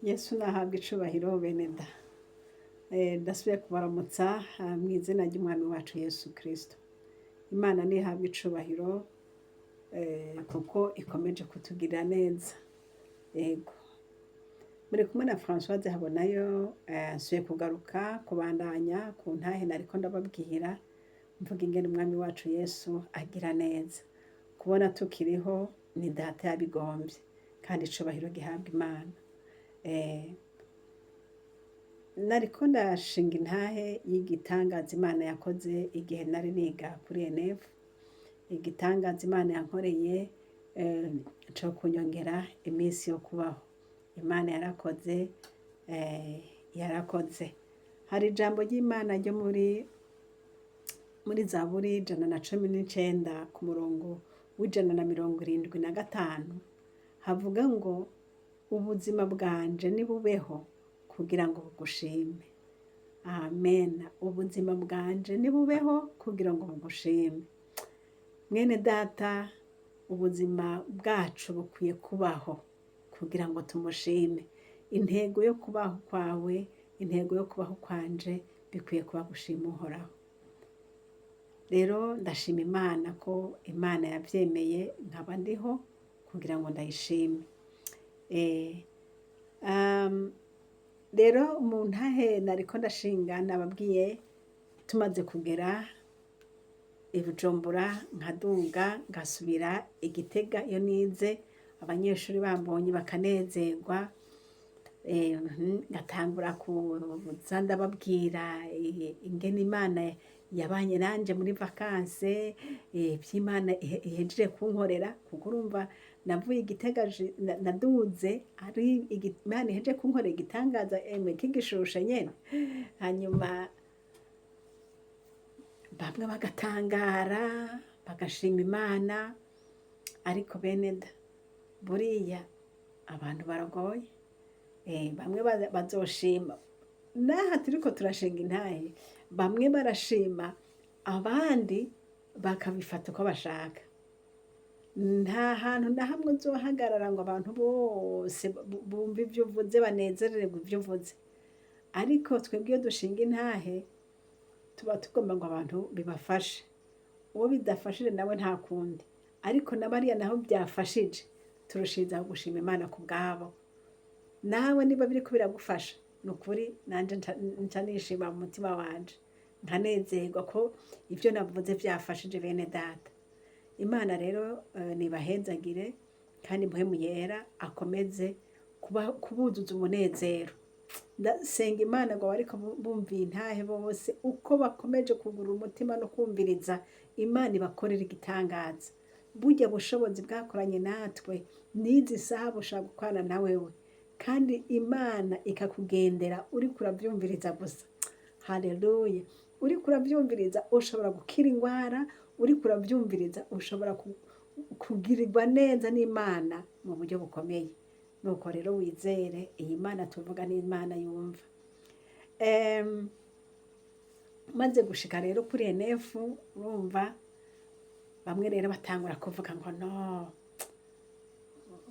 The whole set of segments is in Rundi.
Yesu nahabwe icubahiro bene da. Ndasubiye kubaramutsa mu izina ry'Umwami wacu Yesu Kristo. Imana nihabwe icubahiro kuko ikomeje kutugirira neza. Yego. Muri kumwe na Françoise Habonayo, nsubiye kugaruka kubandanya ku ntahe nariko ndababwira mvuga ingene Umwami wacu Yesu agira neza. Kubona tukiriho ni data yabigomvye kandi icubahiro gihabwa Imana. Nariko ndashinga intahe y'igitangaza Imana yakoze igihe nari niga kuri ENF, igitangaza Imana yankoreye co kunyongera iminsi yo kubaho. Imana yarakoze, yarakoze. Hari ijambo ry'Imana ryo muri Zaburi 119 ku murongo w'175 havuga ngo ubuzima bwanje nibubeho kugira ngo bugushime. Amen. Ubuzima bwanje nibubeho kugira ngo bugushime. Mwene data, ubuzima bwacu bukwiye kubaho kugira ngo tumushime. Intego yo kubaho kwawe, intego yo kubaho kwanje bikwiye kuba gushima Uhoraho. Rero ndashima Imana ko Imana yavyemeye nkaba ndiho kugira ngo ndayishime. Rero mu ntahe nariko ndashinga nababwiye tumaze kugera i Bujumbura nkaduga ngasubira i Gitega iyo nize, abanyeshuri bambonye bakanezerwa, ngatangura kuza ndababwira ingene Imana yabanye nanje muri vacances, ivy'Imana ihejeje kunkorera, kuko urumva navuye i Gitega naduze ari Imana ihejeje kunkorera igitangaza emwe kigishushe nyene, hanyuma bamwe bagatangara bagashima Imana, ariko bene da buriya abantu baragoye, bamwe bazoshima n'aha turiko turashinga intahe, bamwe barashima abandi bakabifata uko bashaka. Nta hantu na hamwe uzohagarara ngo abantu bose bumve ivyo uvuze banezererwe ivyo uvuze, ariko twebwe iyo dushinga intahe tuba tugomba ngo abantu bibafashe, uwo bidafashije nawe nta kundi, ariko na bariya naho byafashije turushirizaho gushima Imana ku bwabo. Nawe niba biriko biragufasha ni ukuri nanje nca nishima mu mutima wanje nkanezerwa ko ivyo navuze vyafashije bene data. Imana rero nibahezagire kandi Mpwemu Yera akomeze kubuzuza umunezero. Ndasenga Imana ngo abariko bumviye intahe bose uko bakomeje kugurura umutima no kumviriza, Imana ibakorere igitangaza. Burya bushobozi bwakoranye natwe n'izi saha bushobora gukorana na wewe, kandi Imana ikakugendera uriko uravyumviriza gusa. Haleluya! Uriko uravyumviriza ushobora gukira ingwara, uriko uravyumviriza ushobora kugirirwa neza n'Imana mu buryo bukomeye. Nuko rero wizere iyi Mana tuvuga ni Imana yumva. Maze gushika rero kuri ENF, urumva bamwe rero batangura kuvuga ngo no,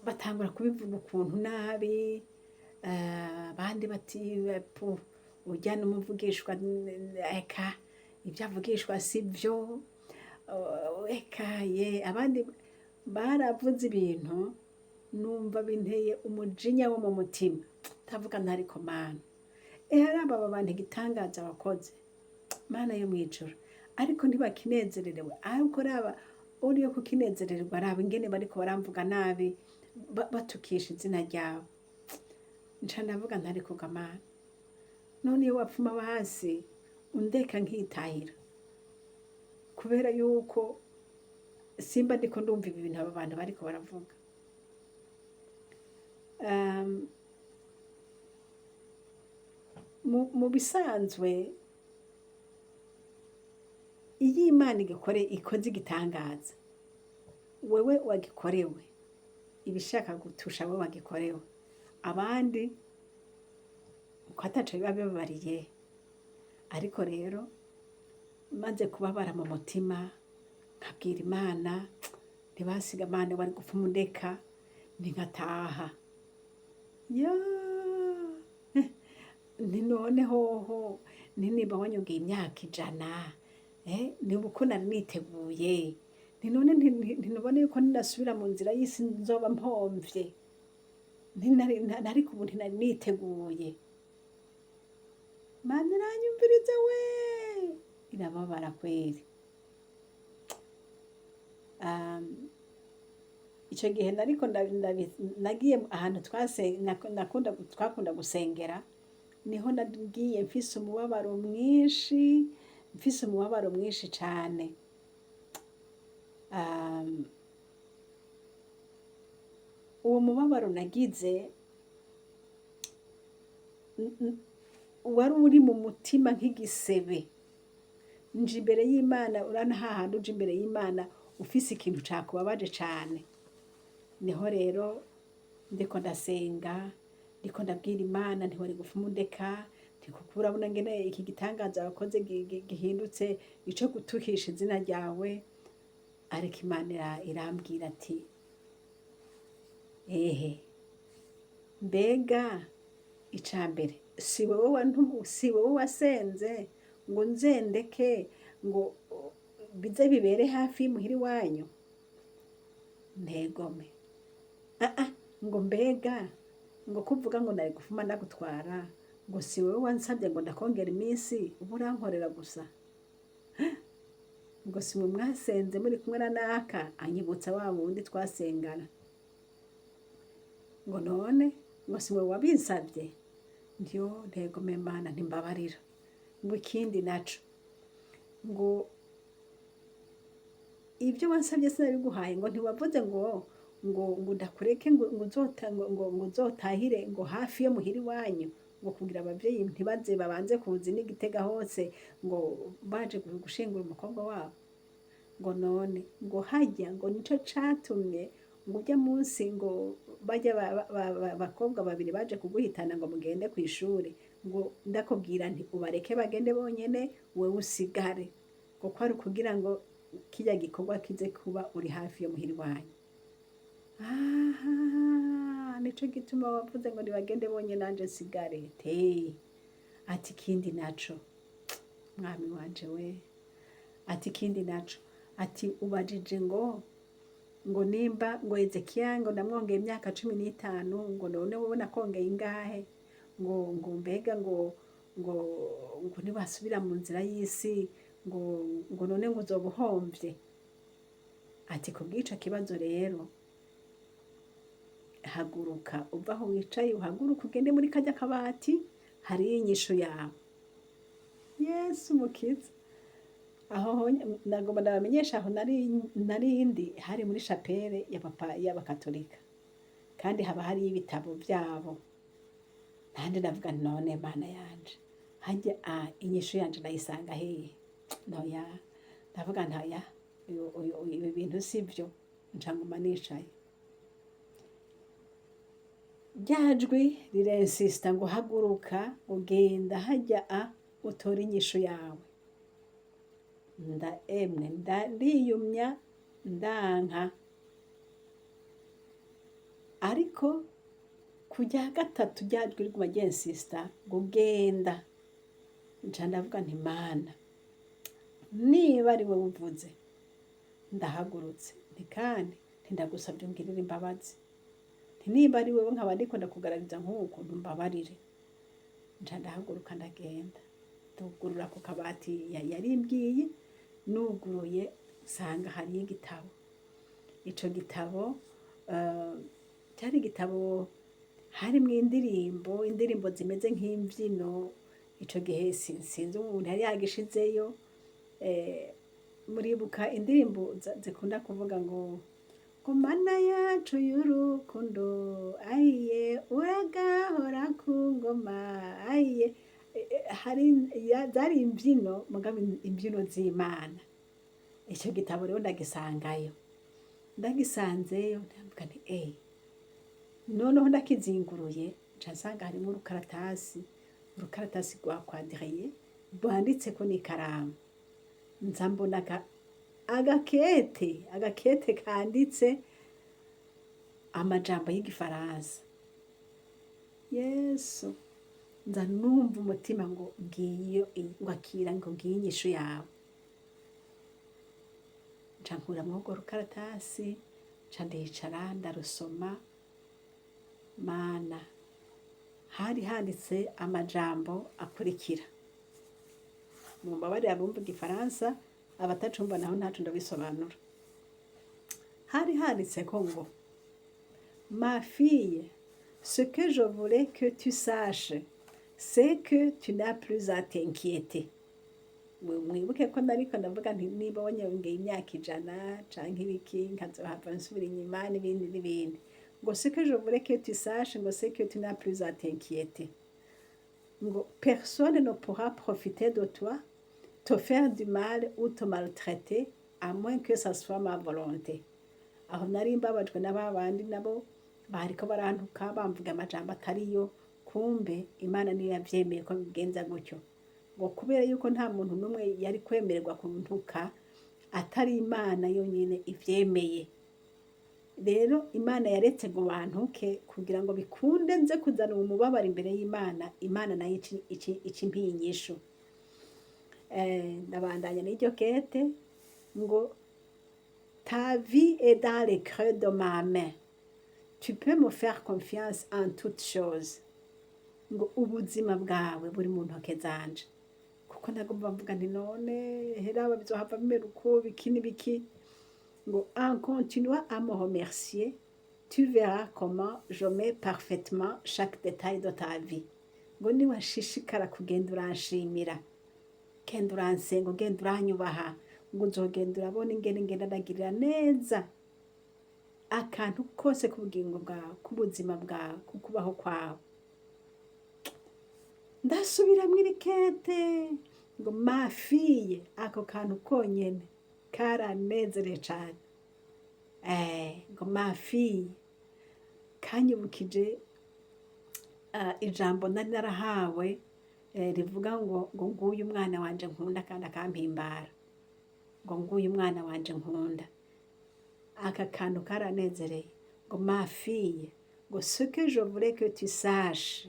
batangura kubivuga ukuntu nabi, abandi bati pu urya n'umuvugishwa, eka ibyo avugishwa si byo, eka ye, abandi baravuze ibintu numva binteye umujinya wo mu mutima, ndavuga nti ariko Mana, ehe aba bantu igitangaza bakoze, Mana yo mw'ijuru, ariko ntibakinezererewe, ahubwo raba uriyo kukinezererwa, raba ingene bariko baramvuga nabi batukisha izina ryawe. Nca ndavuga nti ariko ga Mana, none iyo wapfuma basi undeka nkitahira, kubera yuko simba ndiko ndumva ibi bintu aba bantu bariko baravuga. Mu bisanzwe iyo Imana ikoze igitangaza, wewe wagikorewe ibishaka gutusha we wagikorewe, abandi uko ataco biba bibabariye. Ariko rero maze kubabara mu mutima nkabwira Imana ntibasiga Imana wari gupfa undeka ntinkataha. Ya Nti none hoho, nti nimba wanyongeye imyaka 100, niba uko nari niteguye, nti none ntinubona yuko ninasubira mu nzira y'isi nzoba mpomvye? Nti ariko ubu ntinari niteguye. Mana iranyumviriza we, irababara kweri. Ico gihe nariko nagiye ahantu twakunda gusengera, niho nagiye mfise umubabaro mwinshi, mfise umubabaro mwinshi cane. Uwo mubabaro nagize wari uri mu mutima nk'igisebe. Nja imbere y'Imana, urabona hahandi uja imbere y'Imana ufise ikintu cakubabaje cane. Niho rero ndiko ndasenga, ndiko ndabwira Imana, ntiwari gupfuma undeka, nti kuko urabona ngene iki gitangaza wakoze gihindutse ico gutukisha izina ryawe. Ariko Imana irambwira ati: "Ehe, mbega ica mbere si wewe wasenze ngo nzendeke ngo bize bibere hafi y'imuhira iwanyu?" Ntegome. Ah, ngo mbega ngo kuvuga ngo nari gufuma ndagutwara, ngo si wewe wansabye ngo ndakongera iminsi, uba urankorera gusa? Ngo si mwe mwasenze muri kumwe na naka? Anyibutsa wa wundi twasengana. Ngo none ngo si mwe wabinsabye? Ndiyo, ntegome Mana, ntimbabarira. Ngo ikindi naco, ngo ibyo wansabye sinabiguhaye? Ngo ntiwavuze ngo ndakureke, ngo uzotahire ngo hafi yo muhira iwanyu, ngo kugira abavyeyi ntibaze babanze kuza n'Igitega hose ngo baje gushingura umukobwa wabo? Ngo none ngo harya ngo nico catumye ngo urya munsi ngo barya bakobwa babiri baje kuguhitana ngo mugende kw'ishure, ngo ndakubwira nti ubareke bagende bonyene, wewe usigare, ngo kwari ukugira ngo kirya gikorwa kize kuba uri hafi yo muhira iwanyu? Aha nico gituma wavuze ngo nibagende bonyene, nanje nsigare te. Ati ikindi naco, mwami wanje we, ati ikindi naco, ati ubajije ngo nimba ngo Ezekiya ngo ndamwongeye imyaka 15, ngo none wowe nakongeye ingahe? Ngo mbega ngo niwasubira mu nzira y'isi, ngo none ngo uzoba uhomvye? Ati kubw'ico kibazo rero, haguruka uva aho wicaye, uhaguruka ugende muri karya kabati, hariyo inyishu yawe. Yesu mukiza! Aho nagomba ndabamenyesha, aho nari ndi hari muri chapelle ya papa y'abakatolika, kandi haba hariyo ibitabo vyabo. Nanje ndavuga nti: "None Mana yanje, harya inyishu yanje ndayisanga hehe?" Ntoya, ndavuga ntoya, ibi bintu sivyo. Nca nguma nicaye. Rya jwi rirensista ngo haguruka, ugenda harya utore inyishu yawe. Nda emwe ndiyumya, ndanka. Ariko ku rya gatatu rya jwi riguma ryensista ngo genda. Nca ndavuga nti: "Mana, niba ari wowe uvuze, ndahagurutse." Nti kandi ntindagusabye ungirire imbabazi, nti nimba ari wewe nkaba ndiko ndakugaragariza nk'uku, ntumbabarire. Nca ndahaguruka, ndagenda, ndugurura ku kabati yarimbwiye. Nuguruye nsanga hariyo igitabo. Ico gitabo cyari igitabo harimwo indirimbo, indirimbo zimeze nk'imvyino. Ico gihe sinzi umuntu yari yagishizeyo. Muribuka indirimbo zikunda kuvuga ngo "Mana yacu y'urukundo, ayiye, uragahora ku ngoma, ayiye"? Hari zari imbyino, mugabo imbyino z'Imana. Icyo gitabo rero ndagisangayo. Ndagisanzeyo, ndavuga nti: "Eh." Noneho ndakizinguruye, nca nsanga harimo urukaratasi, urukaratasi rwa kwadiriye rwanditseko n'ikaramu. Nza mbona agakete kanditse amajambo y'igifaransa. Yesu! Nza numva umutima ngo ngiyo, ngo akira, ngo ngiyo inyishu yawe. Nca nkuramwo urwo rukaratasi, nca ndicara ndarusoma. Mana, hari handitse amajambo akurikira. Mumbabarire abumva igifaransa, abatacumva naho ntaco ndabisobanura. Hari handitseko ngo: "Ma fille, ce que je voulais que tu saches, c'est que tu n'as plus à t'inquiéter." Mwibuke ko nariko ndavuga nti niba wanyongeye imyaka 100 canke ibiki, nkazohava nsubira inyuma n'ibindi n'ibindi. Ngo ce que je voulais que tu saches, ngo c'est que tu n'as plus à t'inquiéter, ngo personne ne pourra profiter de toi, te faire du mal ou te maltraiter, à moins que ça soit ma volonté. Aho nari mbabajwe na ba bandi nabo bariko barantuka, bamvuga amajambo atariyo. Kumbe Imana niyo yavyemeye ko bigenza gutyo, ngo kubera yuko nta muntu n'umwe yari kwemererwa kuntuka atari Imana yonyine ivyemeye. Rero Imana yaretse ngo bantuke kugira ngo bikunde nze kuzana uwo mubabaro imbere y'Imana, Imana nayo ici impa inyishu. Ndabandanya n'iryo kete ngo: "Ta vie est dans les creux de ma main, tu peux me faire confiance en toutes choses." Ngo ubuzima bwawe buri mu ntoke zanje. Kuko nagomba mvuga nti none heraba bizohava bimera uko, biki n'ibiki. Ngo en continuant à me remercier, tu verras comment je mets parfaitement chaque détail de ta vie. Ngo niwashishikara kugenda uranshimira, genda uransenga, ugenda uranyubaha, ngo uzogenda urabona ingene ngenda ndagirira neza akantu kose k'ubugingo bwawe, k'ubuzima bwawe, k'ukubaho kwawe. Ndasubiramwo iri kete ngo ma fille. Ako kantu konyene karanezereye cane. Ngo ma fille kanyibukije ijambo nari narahawe, rivuga ngo nguyu umwana wanje nkunda kandi akampimbara, ngo nguyu umwana wanje nkunda. Aka kantu karanezereye, ngo ma fille, ngo ce que je voulais que tu saches,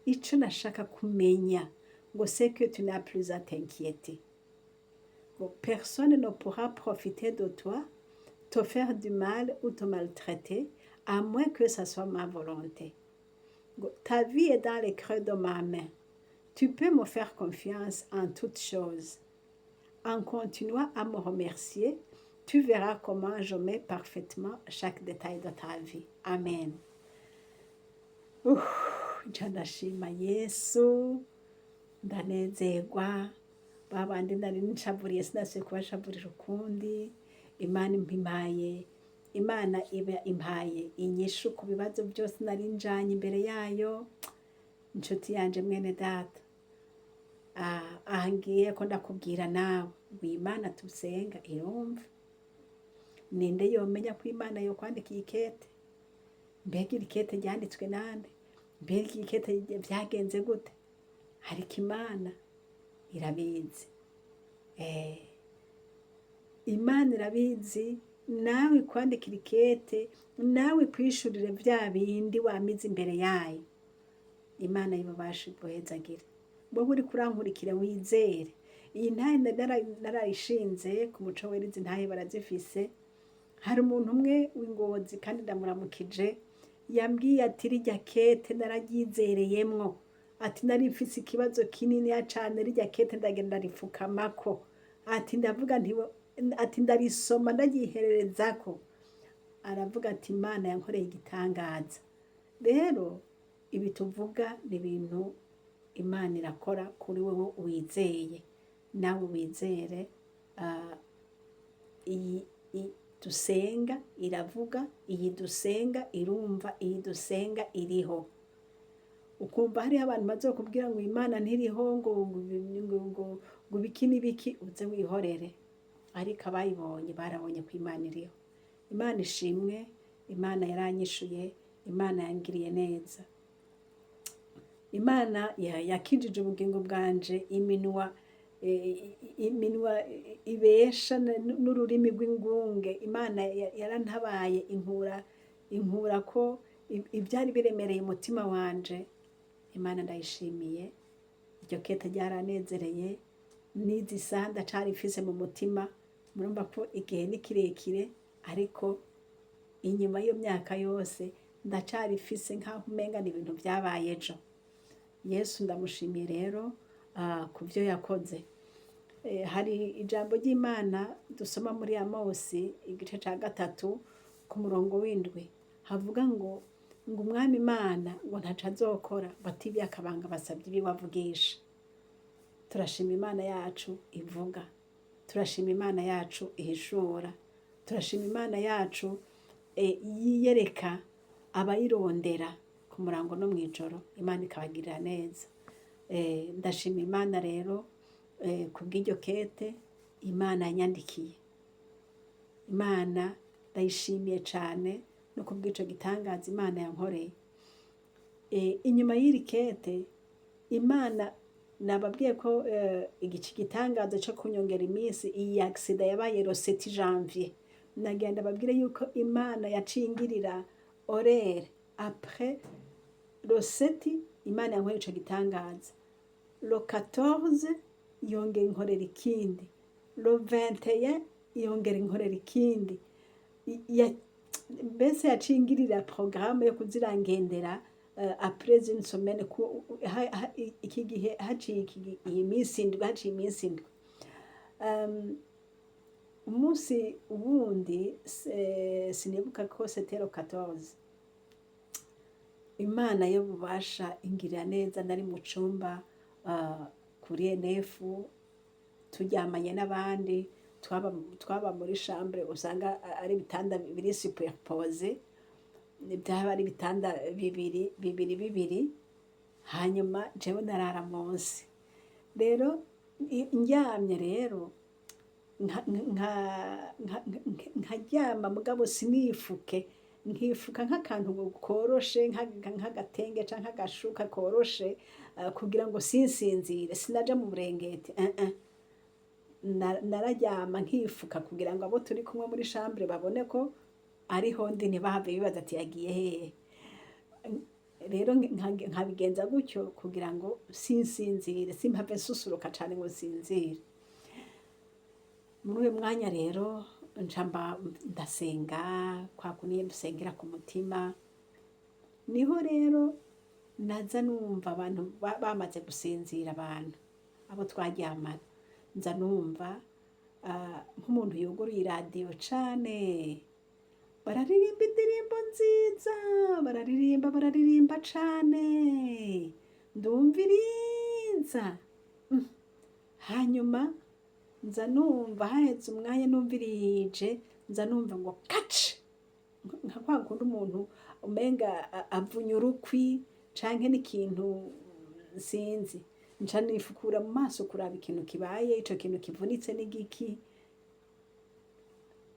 ico nashaka kumenya, ngo c'est que tu n'as plus à t'inquiéter, ngo personne ne pourra profiter de toi, te faire du mal ou te maltraiter, à moins que ça soit ma volonté, ngo ta vie est dans les creux de ma main, tu peux me faire confiance en toutes choses. En continuant à me remercier, tu verras comment je mets parfaitement chaque détail de ta vie. Amen. Nca ndashima Yesu, ndanezerwa. Ba bandi nari nshavuriye sinasubiye kubashavurira ukundi. Imana impimaye, Imana iba impaye inyishu ku bibazo byose nari njanye imbere yayo. Inshuti yanje, mwene data, aha ngiye ko ndakubwira nawe ngo iyi Mana tusenga irumva. Ninde yomenya ko Imana yokwandikiye ikete? Mbega iri kete ryanditswe nande? Mbega iri kete byagenze gute? Ariko Imana irabizi. Imana irabizi. Nawe ikwandikira ikete, nawe ikwishurire bya bindi wamize imbere yayo. Imana y'ububasha iguhezagire, wowe uri kurankurikira. Wizere iyi ntahe narayishinze ku muco wera. Izi ntahe barazifise. Hari umuntu umwe w'Ingozi, kandi ndamuramukije, yambwiye ati rirya kete nararyizereyemwo, ati nari mfise ikibazo kininiya cane, rirya kete ndagenda ripfukamako, ati ndavuga nti, ati ndarisoma ndaryihererezako. Aravuga ati Imana yankoreye igitangaza. Rero ibi tuvuga ni ibintu Imana irakora kuri wowe wizeye. Nawe wizere. Iyi dusenga iravuga, iyi dusenga irumva, iyi dusenga iriho. Ukumva hariho abantu bazokubwira ngo Imana ntiriho, ngo ibiki n'ibiki, uze wihorere. Ariko abayibonye barabonye ko Imana iriho. Imana ishimwe. Imana yaranyishuye, Imana yangiriye neza, Imana yakijije ubugingo bwanje iminwa ibesha n'ururimi rw'ingunge. Imana yarantabaye, inkura ko ibyari biremereye umutima wanje. Imana ndayishimiye. Iryo kete ryaranezereye, n'izi saha ndacarifise mu mutima. Murumva ko igihe ni kirekire, ariko inyuma y'iyo myaka yose ndacarifise nk'aho umenga ni ibintu vyabaye ejo. Yesu ndamushimiye rero ku byo yakoze. Hari ijambo ry'Imana dusoma muri Amosi igice ca 3 ku murongo w'7, havuga ngo Umwami Imana ngo ntaco azokora batibye akabanga basabye ibiwe avugisha. Turashima Imana yacu ivuga, turashima Imana yacu ihishura, turashima Imana yacu yiyereka abayirondera ku murango no mw'ijoro, Imana ikabagirira neza. Ndashima Imana rero kubw'iryo kete Imana yanyandikiye. Imana ndayishimiye cane no kubw'ico gitangaza Imana yankoreye. Inyuma y'iri kete, Imana nababwiye ko igice gitangaza co kunyongera iminsi, iyi accident yabaye le 7 janvier. Nagira ndababwire yuko Imana yaciye ingirira horaire après le 7. Imana yankoreye ico gitangaza le 14, yongera inkorera ikindi le 21, yongera inkorera ikindi. Mbese yaciye ingirira programme yo kuzirangendera après une semaine, iki gihe haciye iyi minsi 7, haciye iminsi 7. Umunsi wundi sinibuka ko c'était le 14, Imana y'ububasha ingirira neza. Nari mu cumba kuri ENF, turyamanye n'abandi. Twaba muri chambre usanga ari ibitanda biri superposés, byaba ari ibitanda bibiri bibiri bibiri, hanyuma jewe narara munsi. Rero ndyamye rero nkaryama, mugabo sinifuke, nkifuka nk'akantu koroshe, nk'agatenge canke agashuka koroshe, kugira ngo sinsinzire. Sinaja mu burengeti, eh eh. Nararyama nkifuka kugira ngo abo turi kumwe muri chambre babone ko ariho ndi, ntibahave bibaza ati yagiye hehe. Rero nkabigenza gutyo kugira ngo sinsinzire, simpave nsusuruka cane ngo nsinzire. Muri uyo mwanya rero nca mba ndasenga kwa kundi dusengera ku mutima. Niho rero naza numva abantu bamaze gusinzira, abantu abo twaryamana, nza numva nk'umuntu yuguruye iradiyo cane, bararirimba indirimbo nziza, bararirimba, bararirimba cane, ndumviriza. Hanyuma nza numva haheze umwanya numvirije, nza numva ngo kaci, nka kwa kundi umuntu umenga avunya urukwi canke n'ikintu sinzi. Nca nifukura mu maso kuraba ikintu kibaye, ico kintu kivunitse n'igiki,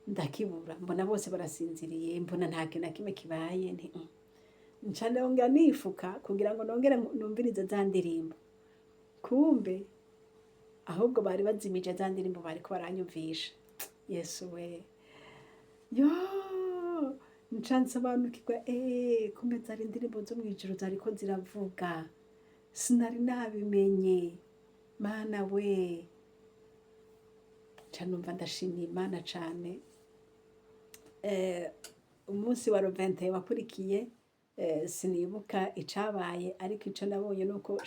ndakibura. Mbona bose barasinziriye, mbona nta kintu na kimwe kibaye, nti Nca nongera nifuka kugira ngo nongere numvirize za ndirimbo. Kumbe ahubwo bari bazimije za ndirimbo bariko baranyumvisha. Yesu we! Yo, nca nsobanukirwa, kumbe zari indirimbo zo mw'ijuru zariko ziravuga, sinari nabimenye. Mana we! Nca numva ndashimiye Imana cane. Umunsi wa le 21 wakurikiye, sinibuka icabaye, ariko ico nabonye nuko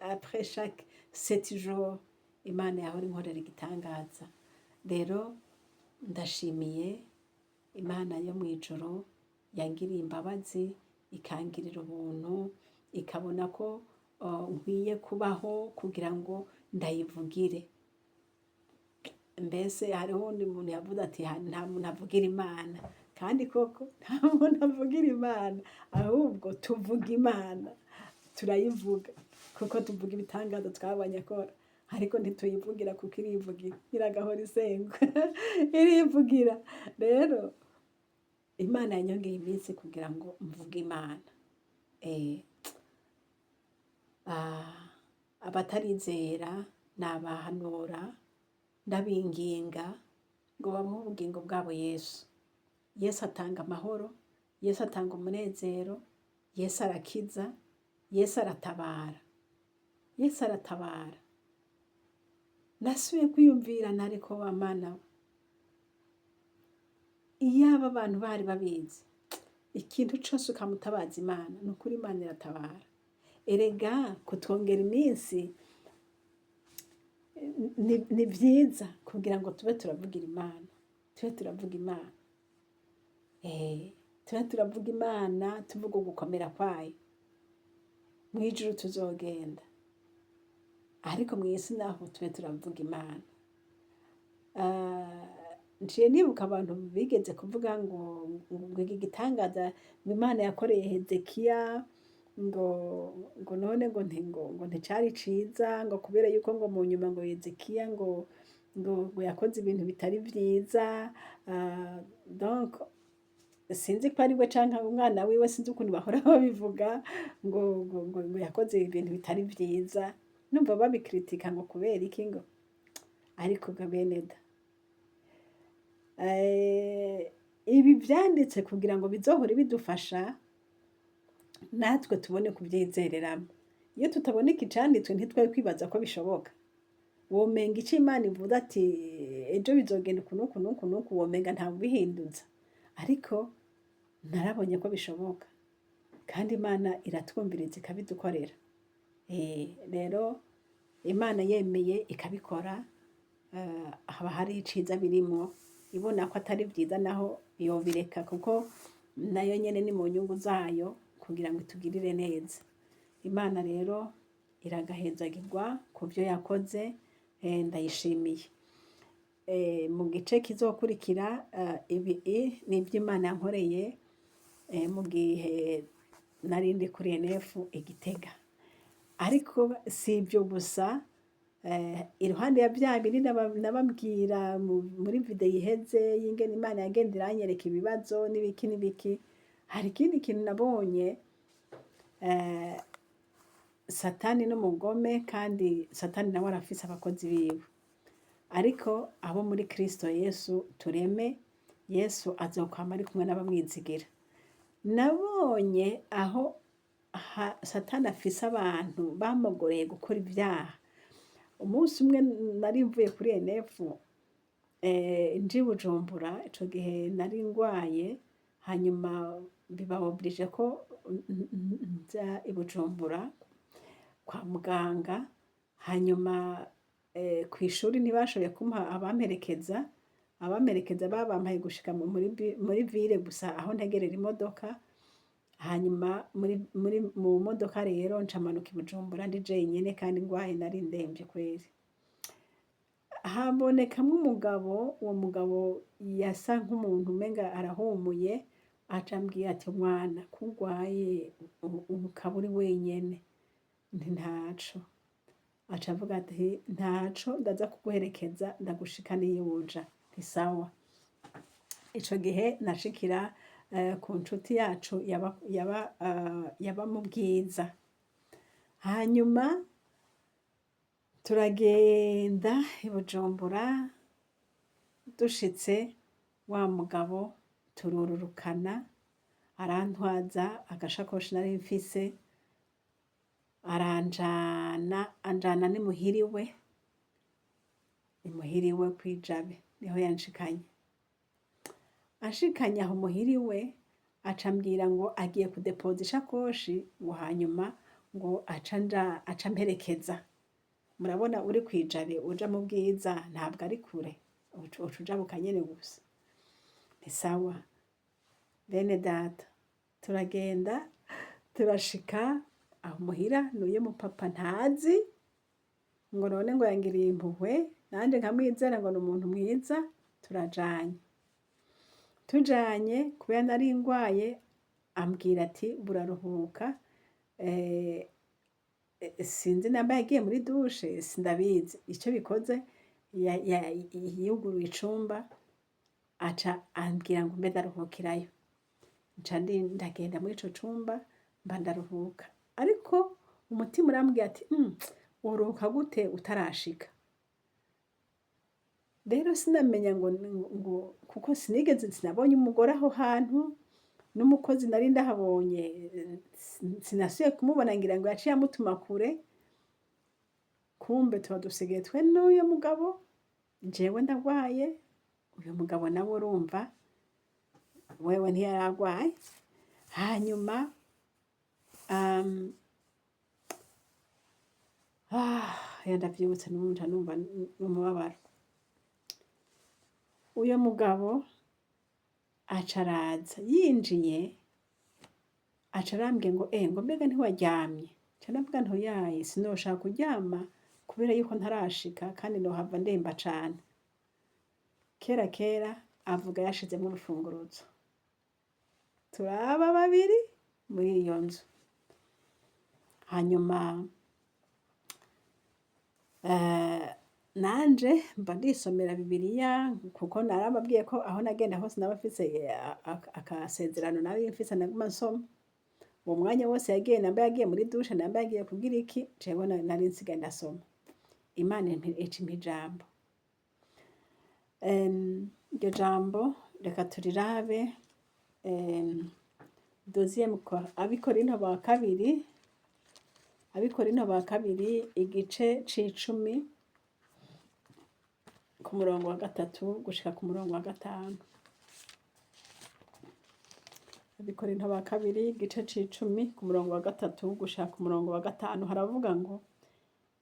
après chaque 7 jours Imana yahora inkorera igitangaza. Rero ndashimiye Imana yo mw'ijuru yangiriye imbabazi, ikangirira ubuntu, ikabona ko nkwiye kubaho kugira ngo ndayivugire. Mbese hariho uwundi muntu yavuze ati nta muntu avugira Imana, kandi koko nta muntu avugira Imana, ahubwo tuvuga Imana, turayivuga kuko tuvuga ibitangaza twabonye akora, ariko ntituyivugira kuko irivugira, iragahora isengwa, irivugira. Rero Imana yanyongeye iminsi kugira ngo mvuge Imana. Abatarizera nabahanura, ndabinginga ngo bamuhe ubugingo bwabo Yesu. Yesu atanga amahoro, Yesu atanga umunezero, Yesu arakiza. Yesu aratabara, Yesu aratabara. Nasubiye kwiyumvira ntariko wa Mana we, iyaba abantu bari babizi, ikintu cose ukamutabaza Imana, ni ukuri Imana iratabara. Erega kutwongera iminsi ni vyiza kugira ngo tube turavugira Imana, tube turavuga Imana, tube turavuga Imana, tuvuga ugukomera kwayo. Mw'ijuru tuzogenda, ariko mw'isi naho tube turavuga Imana. Nciye nibuka abantu bigeze kuvuga ngo iki gitangaza ngo Imana yakoreye Hezekiya, ngo none ngo ngo nticari ciza, ngo kubera yuko ngo mu nyuma ngo Hezekiya ngo yakoze ibintu bitari vyiza. Donc sinzi ko ari we canke umwana wiwe, sinzi ukuntu bahora babivuga, ngo yakoze ibintu bitari vyiza. Numva babikritika ngo kubera iki, ngo ariko ga bene da, ibi vyanditse kugira ngo bizohore bidufasha natwe tubone kuvyizereramo. Iyo tutabona icanditswe, ntitwari kwibaza ko bishoboka. Womenga ico Imana ivuze ati ejo bizogenda uku n'uku n'uku n'uku, womenga ntawubihinduza, ariko narabonye ko bishoboka kandi Imana iratwumviriza ikabidukorera. Rero Imana yemeye ikabikora, haba hari iciza birimwo. Ibona ko atari vyiza naho yobireka, kuko nayo nyene ni mu nyungu zayo kugira ngo itugirire neza. Imana rero iragahezagirwa ku vyo yakoze, ndayishimiye. Mu gice kizokurikira, ibi ni ivyo Imana yankoreye mu gihe nari ndi kuri ENF i Gitega. Ariko si ivyo gusa, iruhande ya vya bindi nababwira muri video iheze y'ingene Imana yagenda iranyereka ibibazo n'ibiki n'ibiki, hari ikindi kintu nabonye. Satani n'umugome, kandi Satani nawe arafise abakozi biwe, ariko abo muri Kristo Yesu tureme, Yesu azokwama ari kumwe n'abamwizigira. Nabonye aho Satani afise abantu bamugoreye gukora ivyaha. Umunsi umwe nari mvuye kuri ENF, nje i Bujumbura, ico gihe nari ngwaye, hanyuma biba obligé ko nza i Bujumbura kwa muganga. Hanyuma kw'ishuri ntibashoboye kumpa abamperekeza, abamperekeza babampaye gushika muri ville gusa aho ntegerera imodoka. Hanyuma muri mu modoka rero nca manuka i Bujumbura ndi jenyene kandi ngwaye, nari ndemvye kweri. Habonekamwo umugabo, uwo mugabo yasa nk'umuntu umenga arahumuye, aca ambwira ati: "Mwana, ko urwaye ukaba uri wenyene?" Nti: "Ntaco." Aca avuga ati: "Ntaco, ndaza kuguherekeza ndagushikane iyo uja." Nti: "Sawa." Ico gihe nashikira ku nshuti yacu yaba mu Bwiza. Hanyuma turagenda i Bujumbura, dushitse wa mugabo turururukana, arantwaza agashakoshi nari mfise, aranjana, anjana n'imuhira iwe, imuhira iwe kw'ijabe niho yanshikanye. Anshikanye aho muhira iwe, aca ambwira ngo agiye kudepoza ishakoshi, ngo hanyuma ngo aca amperekeza. Murabona uri kw'ijabe uja mu Bwiza ntabwo ari kure, uca ujabuka nyene gusa. Ni sawa bene data, turagenda turashika aho muhira n'uyo mupapa ntazi, ngo none ngo yangiriye impuhwe, nanje nkamwizera ngo ni umuntu mwiza. Turajanye, tujanye, kubera nari ngwaye, ambwira ati: "Buraruhuka." Sinzi namba yagiye muri douche, sindabizi, ico bikoze yuguruye icumba, aca ambwira ngo mbe ndaruhukirayo. Nca ndagenda muri ico cumba mba ndaruhuka, ariko umutima urambwira ati: "Woruhuka gute utarashika?" Rero sinamenya ngo kuko sinigeze sinabonye umugore aho hantu. N'umukozi nari ndahabonye sinasubiye kumubona, ngira ngo yaciye amutuma kure. Kumbe tuba dusigaye twe n'uyo mugabo. Jewe ndagwaye, uyu mugabo nawe urumva wewe ntiyaragwaye. Hanyuma iyo ndavyibutse n'ubu nca numva n'umubabaro. Uyo mugabo aca araza, yinjiye aca arambwira ngo ngo mbega ntiwaryamye? Nca ndavuga nti: "Oyaye, sinoshaka kuryama kubera yuko ntarashika kandi nohava ndemba cane." Kera kera avuga yashizemwo urufunguruzo, turaba babiri muri iyo nzu. Hanyuma nanje mba ndisomera Bibiliya, kuko narababwiye ko aho nagenda hose naba mfise akasezerano nari mfise, naguma nsoma. Uwo mwanya wose yagiye, namba yagiye muri douche, namba yagiye kugira iki, jewe nari nsigaye ndasoma. Imana ica impa ijambo. Iryo jambo reka turirabe, deuxième Abikorinto ba kabiri, Abikorinto ba kabiri, igice c'icumi, ku murongo wa 3 gushika ku murongo wa 5. Abikorinto ba kabiri, igice c'icumi, ku murongo wa 3 gushika ku murongo wa 5, haravuga ngo: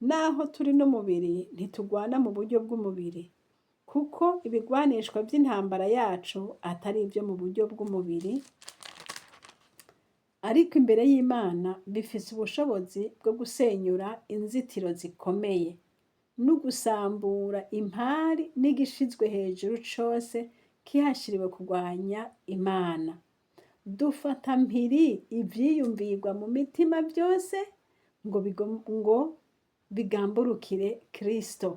"Naho turi n'umubiri, ntitugwana mu buryo bw'umubiri, kuko ibigwanishwa vy'intambara yacu atari ivyo mu buryo bw'umubiri, ariko imbere y'Imana bifise ubushobozi bwo gusenyura inzitiro zikomeye no gusambura impari n'igishizwe hejuru cose kihashiriwe kurwanya Imana. Dufata mpiri ivyiyumvirwa mu mitima vyose ngo bigamburukire Kristo."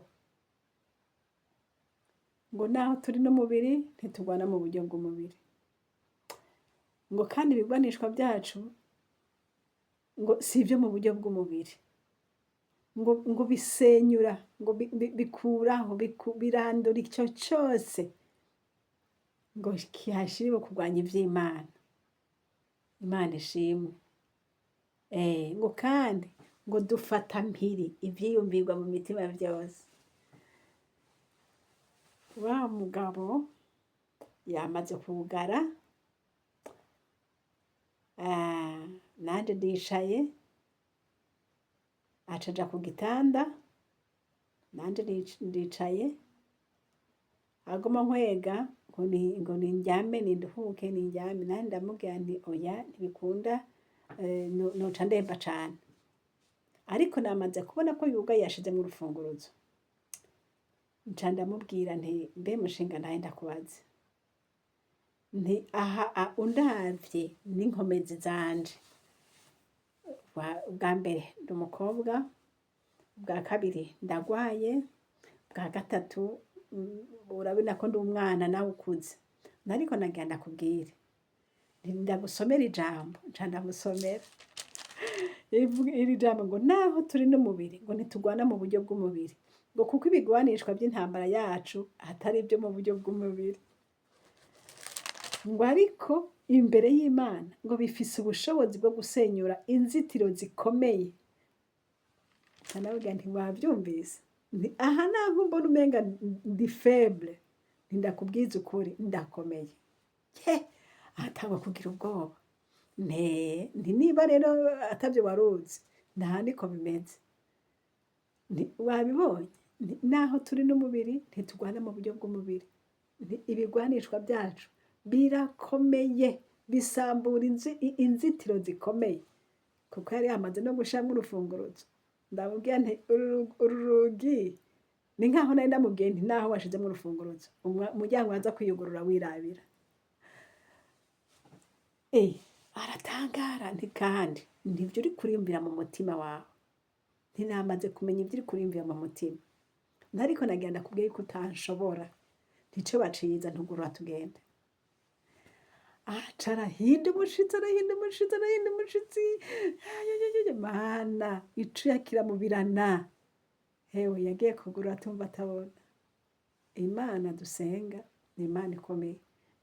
Ngo naho turi n'umubiri, ntitugwana mu buryo bw'umubiri, ngo kandi ibigwanishwa vyacu ngo si ivyo mu buryo bw'umubiri, ngo bisenyura, ngo bikuraho, birandura ico cose ngo kihashiriwe kurwanya ivy'Imana. Imana ishimwe. Ngo kandi ngo dufata mpiri ivyiyumvirwa mu mitima vyose. Wa mugabo yamaze kugara, nanje ndicaye, aca aja ku gitanda, nanje ndicaye, aguma nkwega ngo nindyame, ninduhuke, nindyame. Nanje ndamubwira nti: "Oya, ntibikunda, noca ndemba cane." Ariko namaze kubona ko yugaye, yashizemwo urufunguruzo. Nca ndamubwira nti: "Mbe mushinga ntahe, ndakubaze nti aha undavye n'inkomezi zanje, ubwa mbere ndi umukobwa, ubwa kabiri ndagwaye, ubwa gatatu urabona ko ndi umwana nawe ukuze, ariko nagira ndakubwire nti ndagusomera ijambo." Nca ndamusomera iri jambo ngo: "Naho turi n'umubiri, ngo ntitugwana mu buryo bw'umubiri, ngo kuko ibigwanishwa by'intambara yacu atari ibyo mu buryo bw'umubiri, ngo ariko imbere y'Imana ngo bifise ubushobozi bwo gusenyura inzitiro zikomeye." Nca ndamubwira nti: "Wavyumvise?" Nti: "Aha naho mbona umenga ndi faible, nti ndakubwiza ukuri ndakomeye." He, atangwa kugira ubwoba. Nti: "Niba rero atavyo waruzi, nta niko bimeze." Nti: "Wabibonye?" Nti: "Naho turi n'umubiri, ntitugwana mu buryo bw'umubiri. Nti: Ibigwanishwa byacu birakomeye, bisambura inzitiro zikomeye." Kuko yari yamaze no gushiramwo urufunguruzo. Ndamubwira nti: "Uru rugi ni nkaho nari ndamubwiye nti naho washizemwo urufunguruzo, umuryango waza kwiyugurura wirabira." Aratangara. Nti: "Kandi ntivyo uri kuriyumvira mu mutima wawe." Nti: "Namaze kumenya ivyo uri kuriyumvira mu mutima, ariko nagira ndakubwiye yuko utanshobora. Ntico baciza ntugurura tugende." Aca arahinda umushitsi, arahinda umushitsi, arahinda umushitsi. Ayayayaya, Mana, icuya kiramubirana. Hewe, yagiye kugurura atumva atabona. Imana dusenga ni Imana ikomeye.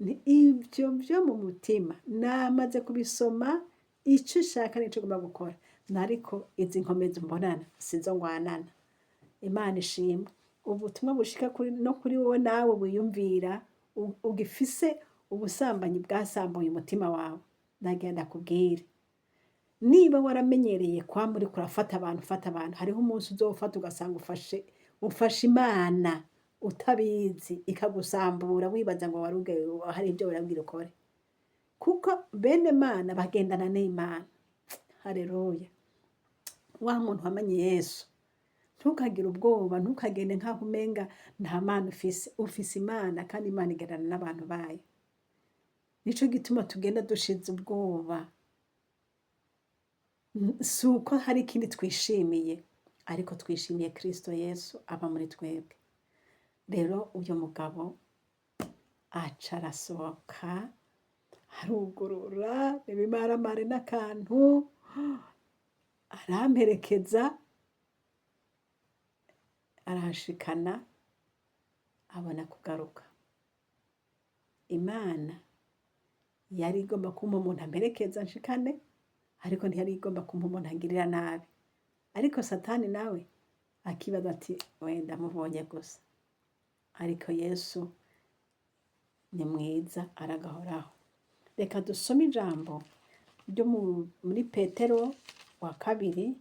Ni ibyo byo mu mutima namaze kubisoma, icyo ushaka nicyo ugomba gukora, ariko izi nkomezi mbonana sizo ngwanana. Imana ishimwe. Ubutumwa bushika kuri no kuri wowe nawe wiyumvira ugifise ubusambanyi bwasambuye umutima wawe, ndagenda kubwire: niba waramenyereye kwama uriko urafata abantu, ufata abantu, hariho umunsi uzofata ugasanga ufashe Imana utabizi, ikagusambura, wibaza ngo waruge hari ibyo urabwira ukore, kuko bene Mana bagendana n'Imana. Haleluya! Wa muntu wamenye Yesu, ntukagire ubwoba, ntukagende nk'aho umenga nta Mana ufise. Ufise Imana, kandi Imana igendana n'abantu bayo. Nico gituma tugenda dushize ubwoba. Si uko hari ikindi twishimiye, ariko twishimiye Kristo Yesu aba muri twebwe. Rero uyu mugabo aca arasohoka, arugurura ibimaramare n'akantu, aramperekeza, arahashikana, abona kugaruka. Imana yari igomba kumpa umuntu amperekeza nshikane, ariko ntiyari igomba kumpa umuntu angirira nabi. Ariko Satani nawe akibaza ati: "Wenda mubonye gusa." Ariko Yesu ni mwiza, aragahoraho. Reka dusome ijambo ryo muri Petero wa kabiri,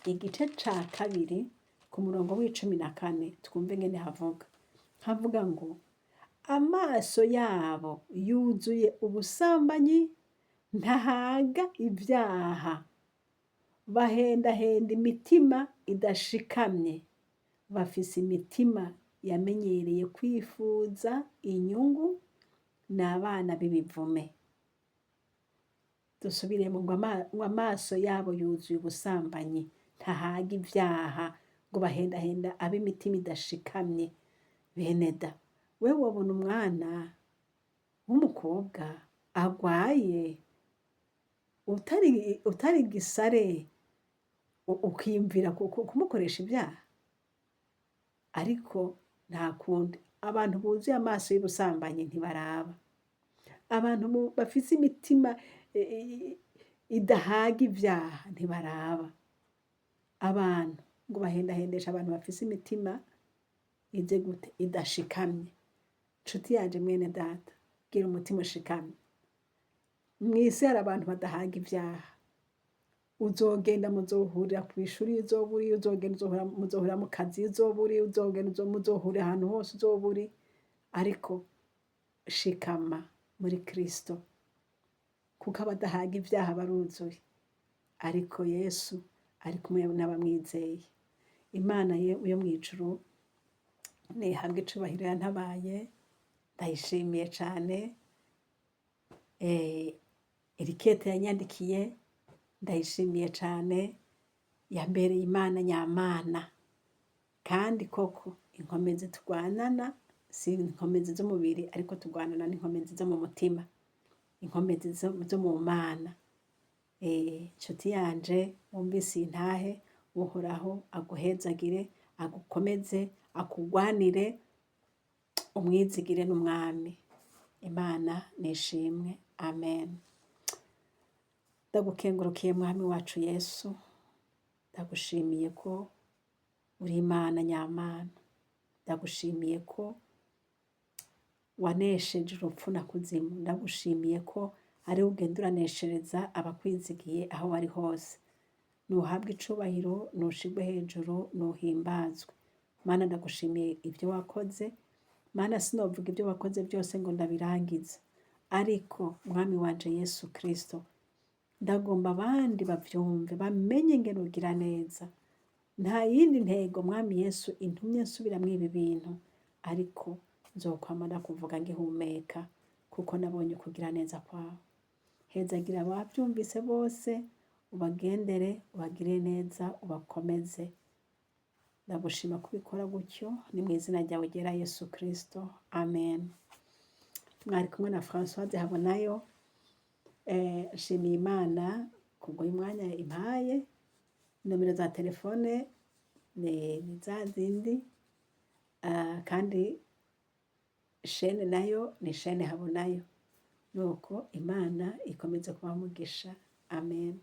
igice ca kabiri, ku murongo wa 14, twumve ngene havuga. Havuga ngo: "Amaso yabo yuzuye ubusambanyi, ntahaga ibyaha, bahendahenda imitima idashikamye, bafise imitima yamenyereye kwifuza inyungu, ni abana b'ibivume." Dusubiremo ngo: Amaso yabo yuzuye ubusambanyi, ntahaga ibyaha, ngo bahendahenda ab'imitima idashikamye. Bene da, we wobona umwana w'umukobwa agwaye, utari gisare, ukiyumvira kumukoresha ibyaha? Ariko nta kundi, abantu buzuye amaso y'ubusambanyi ntibaraba. Abantu bafise imitima idahaga ibyaha ntibaraba. Abantu ngo bahendahendesha abantu bafise imitima ize gute? Idashikamye. Nshuti yanje, mwene data, gira umutima ushikamye. Mw'isi hari abantu badahaga ibyaha. Uzogenda muzohurira kw'ishuri uzoba uri, uzogenda muzohurira mu kazi uzoba uri, uzogenda muzohurira ahantu hose uzoba uri, ariko shikama muri Kristo, kuko abadahaga ibyaha baruzuye, ariko Yesu ari kumwe n'abamwizeye. Imana yo mw'ijuru nihabwe icubahiro, yantabaye, ndayishimiye cane. Irikete yanyandikiye, ndayishimiye cane, yambereye Imana nyamana. Kandi koko inkomezi turwanana si inkomezi z'umubiri, ariko turwanana n'inkomezi zo mu mutima, inkomezi zo mu Mana. Nshuti yanje wumvise iyi ntahe, Uhoraho aguhezagire, agukomeze, akugwanire, umwizigire n'umwami. Imana nishimwe. Amen. Ndagukengurukiye, Mwami wacu Yesu, ndagushimiye ko uri Imana nyamana, ndagushimiye ko wanesheje urupfu na kuzimu, ndagushimiye ko ari ugenda uraneshereza abakwizigiye aho bari hose. Nuhabwe icubahiro, nushirwe hejuru, nuhimbazwe. Mana, ndagushimiye ibyo wakoze. Mana, sinovuga ibyo wakoze byose ngo ndabirangize, ariko Mwami wanje Yesu Kristo, ndagomba abandi bavyumve, bamenye ingene ugira neza. Nta yindi ntego, Mwami Yesu, intumye nsubiramwo ibi bintu, ariko nzokwama ndakuvuga ngihumeka, kuko nabonye ukugira neza kwawe. Hezagira abavyumvise bose, ubagendere, ubagirire neza, ubakomeze. Ndagushima kubikora gutyo, ni mu izina ryawe ryera Yesu Kristo, amen. Mwari kumwe na Françoise Habonayo. Nshimiye Imana kubw'uyu mwanya impaye. Nomero za telefone ni za zindi, kandi Shene nayo ni shene Habonayo. Nuko Imana ikomeze kubaha umugisha. Amen.